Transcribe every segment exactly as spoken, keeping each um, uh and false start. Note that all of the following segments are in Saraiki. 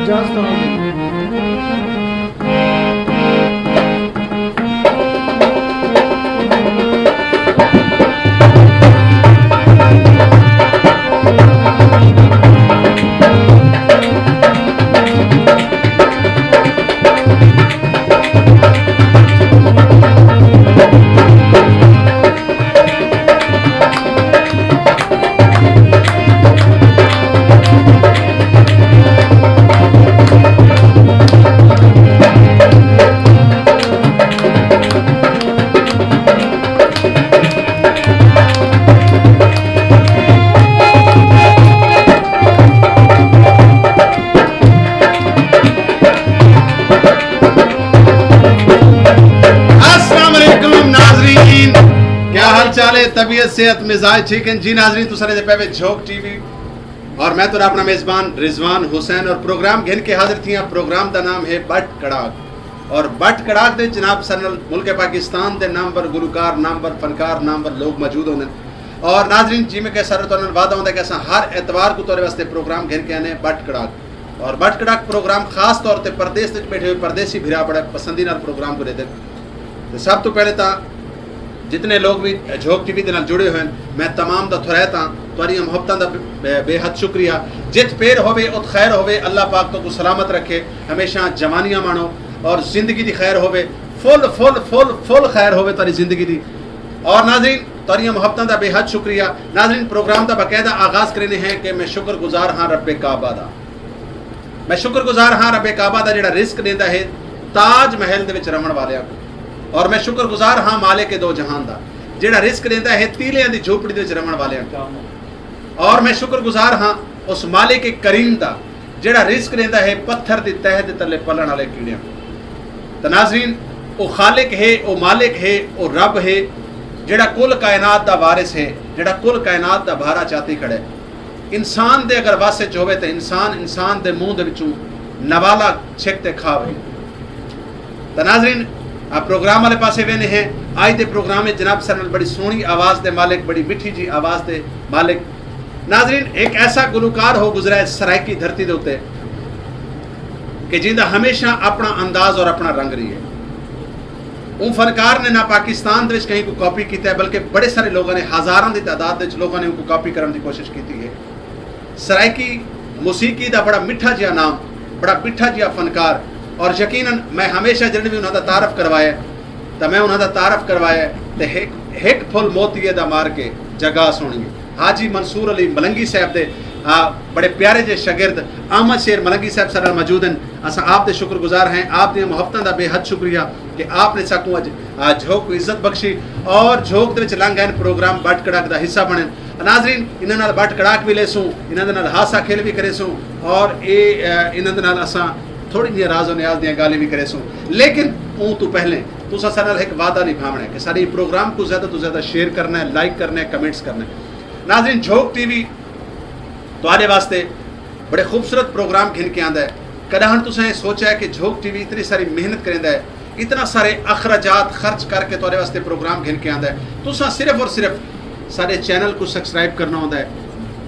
اجازت ہوگی۔ السلام علیکم ناظرین، کیا حال چال ہے؟ طبیعت، صحت، مزاج ٹھیک ہیں؟ جی ناظرین، تساں دے پے وے جھوک ٹی وی اور میں تہاݙا اپݨا میزبان رضوان حسین اور پروگرام گھن کے حاضر تھیاں۔ پروگرام دا نام ہے بٹ کڑاک اور بٹ کڑاک دے جناب سر نال ملک پاکستان دے نامور گلوکار، نامور فنکار، نامور لوگ موجود ہوندن۔ اور ناظرین، جی میں کہ سر تہاݙے نال وعدہ ہوندا ہے کہ اساں ہر اتوار کوں تہاݙے واسطے پروگرام گھن کے آنے بٹ کڑاک۔ اور بٹ کڑاک پروگرام خاص طور تے پردیس وچ بیٹھے ہوئے پردیسی بھرا بڑے پسندی نال پروگرام کوں ݙیہدن۔ تے سب توں پہلے تاں جتنے لوگ وی جھوک ٹی وی دے نال جڑے ہوئے ہیں، میں تمام دا تھوریت ہاں، تہاݙیاں محبتاں دا بے، بے حد شکریہ۔ جت پیر ہووے، ات خیر ہووے، اللہ پاک تہاکوں سلامت رکھے، ہمیشہ جوانیاں مانو اور زندگی دی خیر ہووے، فل، فل، فل، فل خیر ہووے تہاݙی زندگی دی۔ اور ناظرین، تہاݙیاں محبتاں دا بے حد شکریہ۔ ناظرین، پروگرام دا باقاعدہ آغاز کریندے ہیں کہ میں شکر گزار ہاں رب کعبہ دا۔ میں شکر گزار ہاں رب کعبہ دا، جڑا رزق ݙیندا ہے تاج محل دے وچ رہݨ والیاں کوں، اور میں شکر گزار ہاں مالک دو جہان دا، جڑا رزق ݙیندا ہے تیلیاں دی جھوپڑی دے وچ رہݨ والیاں کوں، اور میں شکر گزار ہاں اس مالک کریم دا، جڑا رزق ݙیندا ہے پتھر دی تہ دے تلے پلݨ والے کیڑیاں کوں۔ تے ناظرین، او خالق ہے، او مالک ہے، او رب ہے، جڑا کل کائنات دا وارث ہے، جڑا کل کائنات دا بھارا چاتی کھڑے۔ انسان دے اگر وس وچ ہووے تے انسان، انسان دے منہ دے وچوں نوالا چھک تے کھاوے۔ تے ناظرین، آ پروگرام والے پاسے ویندے ہیں۔ اڄ دے پروگرام وچ جناب سر نال بڑی سوہݨی آواز دے مالک، بڑی مٹھی جی آواز دے مالک، ناظرین، ایک ایسا گلوکار ہو گزرا ہے سرائیکی دھرتی دے اتے کہ جیندا ہمیشہ اپݨا انداز اور اپݨا رنگ رہی ہے۔ اوں فنکار نے نہ پاکستان دے وچ کہیں کوں کاپی کیتا ہے، بلکہ بڑے سارے لوگاں نے، ہزاراں دی تعداد دے وچ لوگاں نے اوں کوں کاپی کرݨ دی کوشش کیتی ہے۔ سرائیکی موسیقی دا بڑا مٹھا جیہا نام، بڑا مٹھا جیہا فنکار، اور یقیناً میں ہمیشہ جݙݨ وی انہاں دا تعارف کروایا ہے، تاں میں انہاں دا تعارف کروایا ہے تے ہک، ہک پھل موتیے دا مار کے جگہ سوہݨی ہے۔ حاجی منصور علی ملنگی صاحب دے، آ، بڑے پیارے جے شاگرد احمد شیر ملنگی صاحب ساݙے نال موجود ہن۔ اساں آپ دے شکر گزار ہیں، آپ دیاں محبتاں دا بے حد شکریہ کہ آپ نے ساکوں اڄ، آ، جھوک کوں عزت بخشی اور جھوک دے وچ لنگھ آئن، پروگرام بٹ کڑاک دا حصہ بݨن۔ ناظرین، انہاں نال بٹ کڑاک وی لیسوں، انہاں دے نال ہاسا کھیل وی کریسوں اور اے، آ، انہاں دے نال اساں تھوڑی جیہاں راز و نیاز دیاں ڳالھیں وی کریسوں۔ لیکن اوں توں پہلے تساں ساݙے نال ہک وعدہ نبھاوݨا ہے کہ ساݙے پروگرام کوں زیادہ توں زیادہ شیئر کرنا ہے، لائک کرنا ہے، کمنٹس کرنا ہے۔ ناظرین، جھوک ٹی وی تہاݙے واسطے بڑے خوبصورت پروگرام گھن کے آندا ہے۔ کݙاہݨ تساں اے سوچیا ہے کہ جھوک ٹی وی اتنی ساری محنت کریندا ہے، اتنا سارے اخراجات خرچ کر کے تہاݙے واسطے پروگرام گھن کے آندا ہے؟ تساں صرف اور صرف ساݙے چینل کوں سبسکرائب کرݨا ہوندا ہے،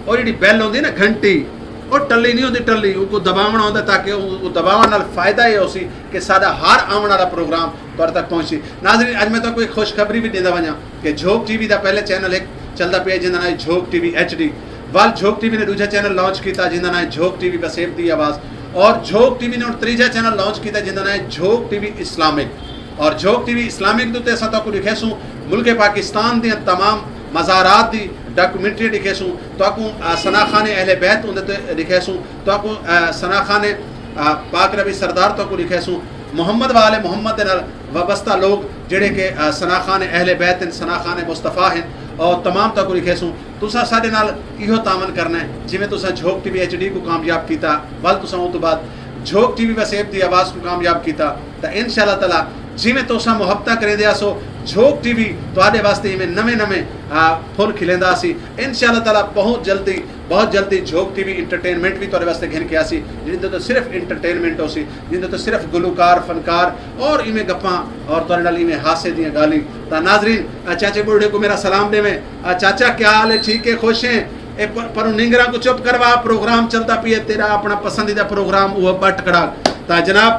اور جیڑھی بیل ہوندی نا، گھنٹی، او ٹلی نہیں ہوندی، ٹلی، اونکوں دباوݨا ہوندا ہے تاکہ او، او دباوݨ نال فائدہ اے ہوسی کہ ساݙا ہر آوݨ والا پروگرام تہاݙے تک پہنچسی۔ ناظرین، اڄ میں تہاکوں ہک خوشخبری وی ݙیندا ونڄاں کہ جھوک ٹی وی دا پہلے چینل ہک چلدا پیا جیندا ناں ہے جھوک ٹی وی ایچ ڈی۔ ول جھوک ٹی وی نے ݙوجھا چینل لانچ کیتا جیندا ناں ہے جھوک ٹی وی وسیب دی آواز۔ اور جھوک ٹی وی نے ہݨ تریجھا چینل لانچ کیتا جیندا ناں ہے جھوک ٹی وی اسلامک۔ اور جھوک ٹی وی اسلامک دے اتے اساں تہاکوں ݙکھیسوں ملک پاکستان دیاں تمام مزارات دی ڈاکیومنٹری ݙکھیسوں، تہاکوں، آ، ثنا خان اہل بیت اوندے تے ݙکھیسوں، تہاکوں، آ، ثنا خان، آ، پاک نبی سردار تہاکوں ݙکھیسوں، محمد و آل محمد دے نال وابستہ لوگ جڑے کہ، آ، ثنا خان اہل بیت ہن، ثنا خان مصطفیٰ ہن، اور تمام تہاکوں ݙکھیسوں۔ تساں ساݙے نال ایہو تعاون کرنا ہے، جیویں تساں جھوک ٹی وی ایچ ڈی کوں کامیاب کیتا، ول تساں اوں توں بعد جھوک ٹی وی وسیب دی آواز کوں کامیاب کیتا، تاں انشاءاللہ تعالیٰ جیویں تساں محبتاں کریندے آسو، جھوک ٹی وی تہاݙے واسطے ایویں نویں نویں، آ، پھل کھلیندا آسی۔ انشاءاللہ تعالیٰ بہت جلدی، بہت جلدی جھوک ٹی وی انٹرٹینمنٹ وی تہاݙے واسطے گھن کے آسی، جیندے تے صرف انٹرٹینمنٹ ہوسی، جیندے تے صرف گلوکار، فنکار اور ایویں گپاں اور تہاݙے نال ایویں ہاسے دیاں ڳالھیں۔ تاں ناظرین، آ چاچے ٻڈھے کوں میرا سلام ݙیویں۔ آ چاچا، کیا حال ہے؟ ٹھیک ہے؟ خوش ہیں؟ اے پر پروں نینگراں کوں چپ کروا، پروگرام چلدا پئے تیݙا اپݨا پسندیدہ پروگرام اوہ بٹ کڑاک۔ تاں جناب،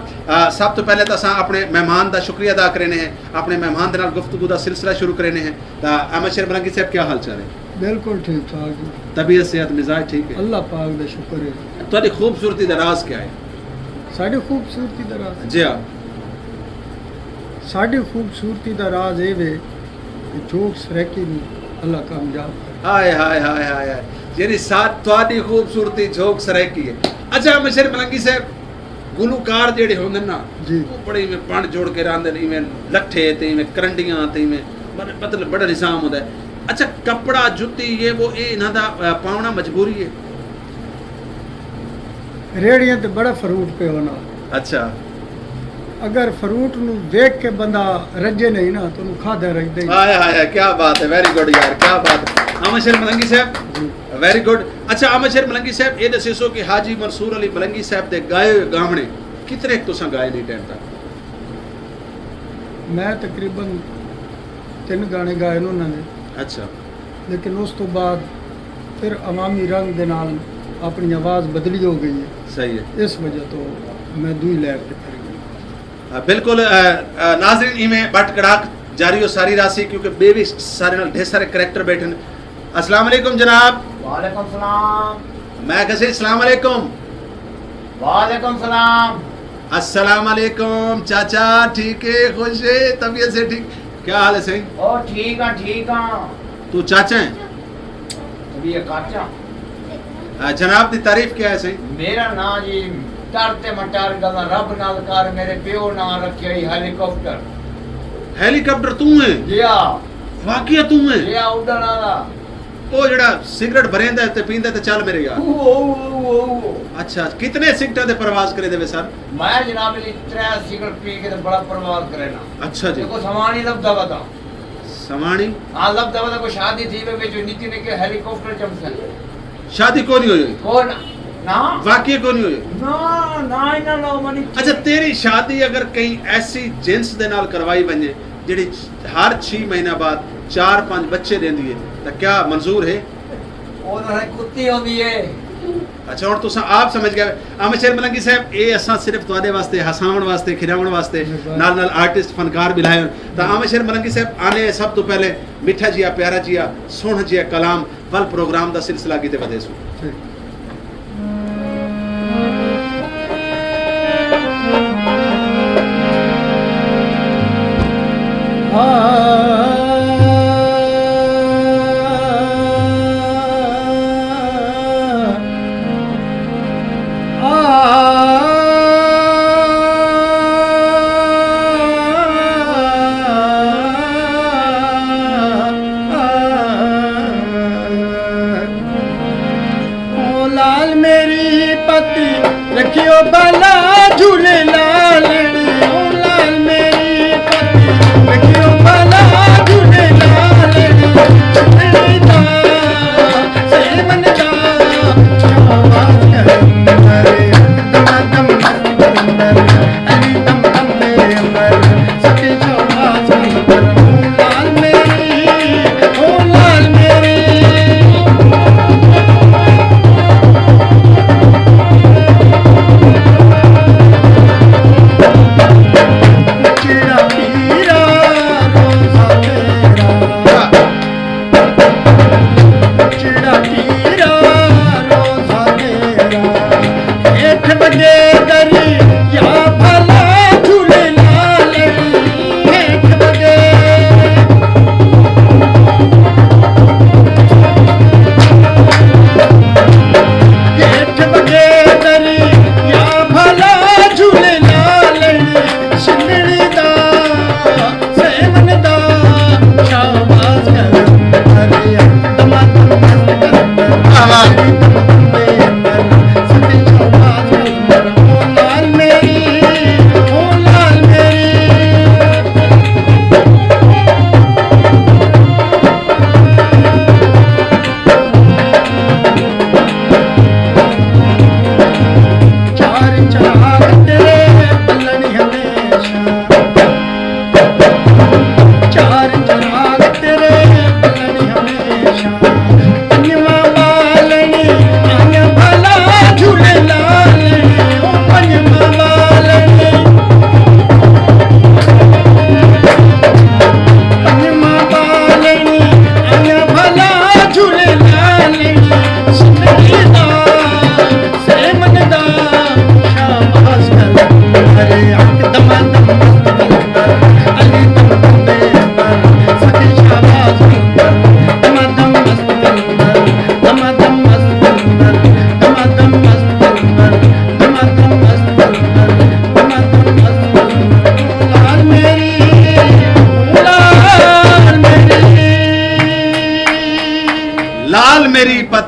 سب توں پہلے تاں اساں اپݨے مہمان دا شکریہ ادا کریندے ہیں، اپݨے مہمان دے نال گفتگو دا سلسلہ شروع کریندے ہیں۔ تاں احمد شیر ملنگی صاحب، کیا حال چال ہے؟ بالکل ٹھیک ٹھاک جی۔ طبیعت، صحت، مزاج ٹھیک ہے؟ اللہ پاک دا شکر ہے۔ تہاݙی خوبصورتی دا راز کیا ہے؟ ساݙی خوبصورتی دا راز؟ جی ہاں۔ ساݙی خوبصورتی دا راز اے وے کہ جھوک سرائیکی نوں اللہ کامیاب کرے۔ ہائے ہائے ہائے ہائے ہائے۔ یعنی سا تہاݙی خوبصورتی جھوک سرائیکی ہے۔ اچھا احمد شیر ملنگی صاحب، گلوکار جیڑھے ہوندن نا، جی۔ او بڑے ایویں بݨ جوڑ کے رہندے نے، ایویں لٹھے تے ایویں کرنڈیاں تے ایویں، مطلب بڑا نظام ہوندا ہے۔ اچھا، کپڑا، جتی، یہ وہ، اے انہاں دا پاوݨا مجبوری ہے؟ ریڑھیاں تے بڑا فروٹ پیا ہونا۔ اچھا۔ اگر فروٹ نوں ویکھ کے بندہ رڄے نہیں نا، تو انہوں کھادا رڄدا ہی نہیں۔ ہائے ہائے ہائے، کیا بات ہے، ویری گڈ یار، کیا بات ہے۔ احمد شیر ملنگی صاحب، جی۔ ویری گڈ۔ اچھا احمد شیر ملنگی صاحب، اے ݙسیسو کہ حاجی منصور علی ملنگی صاحب دے ڳائے ہوئے ڳاوݨے کتنے کُ تساں ڳائے نے ٹائم تک؟ میں تقریباً تن گانے گائے نے انہاں نے۔ اچھا۔ لیکن اس تو بعد پھر عوامی رنگ دے نال اپݨی آواز بدلی ہو گئی ہے۔ صحیح ہے۔ اس وجہ تو میں دوئی لائن تے پھر گیا۔ بالکل۔ ناظرین، ایویں بٹ کڑاک جاری و ساری راہسی، کیونکہ ٻئے وی سارے نال ڈھیر سارے کریکٹر ٻیٹھن۔ السلام علیکم جناب۔ وعلیکم السلام۔ میں کہسی السلام علیکم۔ وعلیکم السلام۔ السلام علیکم چاچا، ٹھیک ہے؟ خوش ہے؟ طبیعت سے ٹھیک؟ کیا حال ہے سائیں؟ او ٹھیک ہاں، ٹھیک ہاں۔ تو چاچا ہیں؟ طبیعت کاچا۔ جناب دی تعریف کیا ہے سائیں؟ میرا ناں جی ٹر تے مٹر گلا رب نال کر، میرے پیو ناں رکھیا ہی ہیلی کاپٹر۔ ہیلی کاپٹر توں ہے؟ جی ہاں۔ واقعی توں ہے؟ جی ہاں، اڈن والا۔ او جڑا سگریٹ بھریندا ہے تے پیندا ہے تے چل میرے یار۔ اچھا، کتنے سگریٹاں دے پرواز کرے دے وے سر؟ میں جناب جی ترے سگریٹ پی کے تے بڑا پرواز کرینا۔ اچھا جی۔ دیکھو سوانی لبدا ودا۔ سواݨی؟ ہاں، لبھدا ودا کوئی شادی تھی وے، وچ نکی نکی ہیلی کاپٹر چمسن۔ شادی کونی ہوئی ہوئی؟ کون؟ نہ۔ واقعی کونی ہوئی ہوئی؟ نہ، نہ، انہاں نال منی۔ اچھا، تیری شادی اگر کہیں ایسی جنس دے نال کروائی ونجے، جڑی ہر چھی مہینہ بعد چار پنج بچے ݙیندی ہے، تاں کیا منظور ہے؟ او تاں سائیں کتی ہوندی ہے۔ اچھا، ہݨ تساں آپ سمجھ ڳئے۔ احمد شیر ملنگی صاحب، اے اساں صرف تہاݙے واسطے، ہساوݨ واسطے، کھݙاوݨ واسطے، نال نال آرٹسٹ، فنکار وی لائے ہن۔ تاں احمد شیر ملنگی صاحب، آنے سب توں پہلے مٹھا جیا، پیارا جیا، سوہݨا جیا کلام، ول پروگرام دا سلسلہ اڳے تے ودھیسوں۔ او لال میری پتی رکھیو بھلا، جھولے لالڑی۔ او لال میری پتی رکھیو بھلا،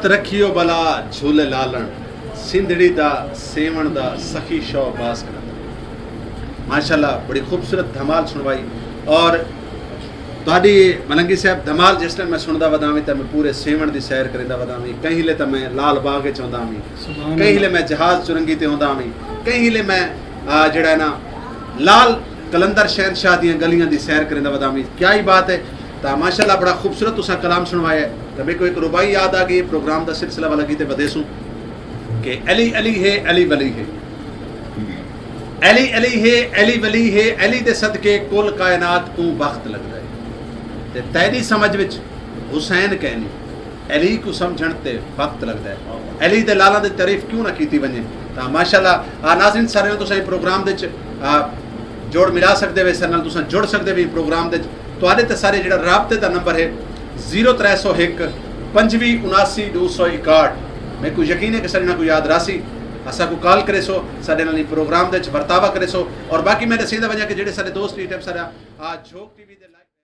رکھیو بلا جھولے لالݨ، سندھڑی دا سیوݨ دا سخی شو باز کلندر۔ ماشاءاللہ، بڑی خوبصورت دھمال سݨوائی۔ اور تہاݙی ملنگی صاحب دھمال جس ٹائم میں سݨدا ودا ہاں تاں میں پورے سیوݨ دی سیر کریندا ودا ہاں۔ کہیں لے تاں میں لال باغ وچ ہوندا ہاں، کہیں لے میں جہاز چرنگی تے ہوندا ہاں، کہیں لے میں، آ، جڑا ہے نا، لال قلندر شہنشاہ دیاں گلیاں دی سیر کریندا ودا ہاں۔ کیا ہی بات ہے۔ تاں ماشاءاللہ بڑا خوبصورت تساں کلام سݨوایا ہے۔ تاں میکوں ہک رباعی یاد آ ڳئی، پروگرام دا سلسلہ والا کیتے ودیسوں کہ علی علی ہے، علی ولی ہے۔ علی علی ہے، علی ولی ہے، علی دے صدقے کل کائنات کوں بخت لڳدا ہے۔ تے تیݙی سمجھ وچ حسین کینی، علی کوں سمجھݨ تے وقت لڳدا ہے۔ علی دے لالاں دی تعریف کیوں نہ کیتی ونڄے؟ تاں ماشاءاللہ، آ، ناظرین سارے تساں ایں پروگرام دے وچ، آ، جوڑ ملا سڳدے وے، ساݙے نال تساں جڑ سڳدے وے ایں پروگرام دے وچ۔ تہاݙے تے سارے جڑا رابطے دا نمبر ہے زیرو ترے سو ہک پنجوی اناسی ݙو سو اکاہٹھ۔ میکوں یقین ہے کہ ساݙے نال کوں یاد راہسی، اساکوں کال کریسو، ساݙے نال ایں پروگرام دے وچ ورتاوا کریسو۔ اور باقی میں ݙسیندا ونڄاں کہ جڑے ساݙے دوست ایں ٹائم ساݙا، آ، جھوک ٹی وی دے لائیو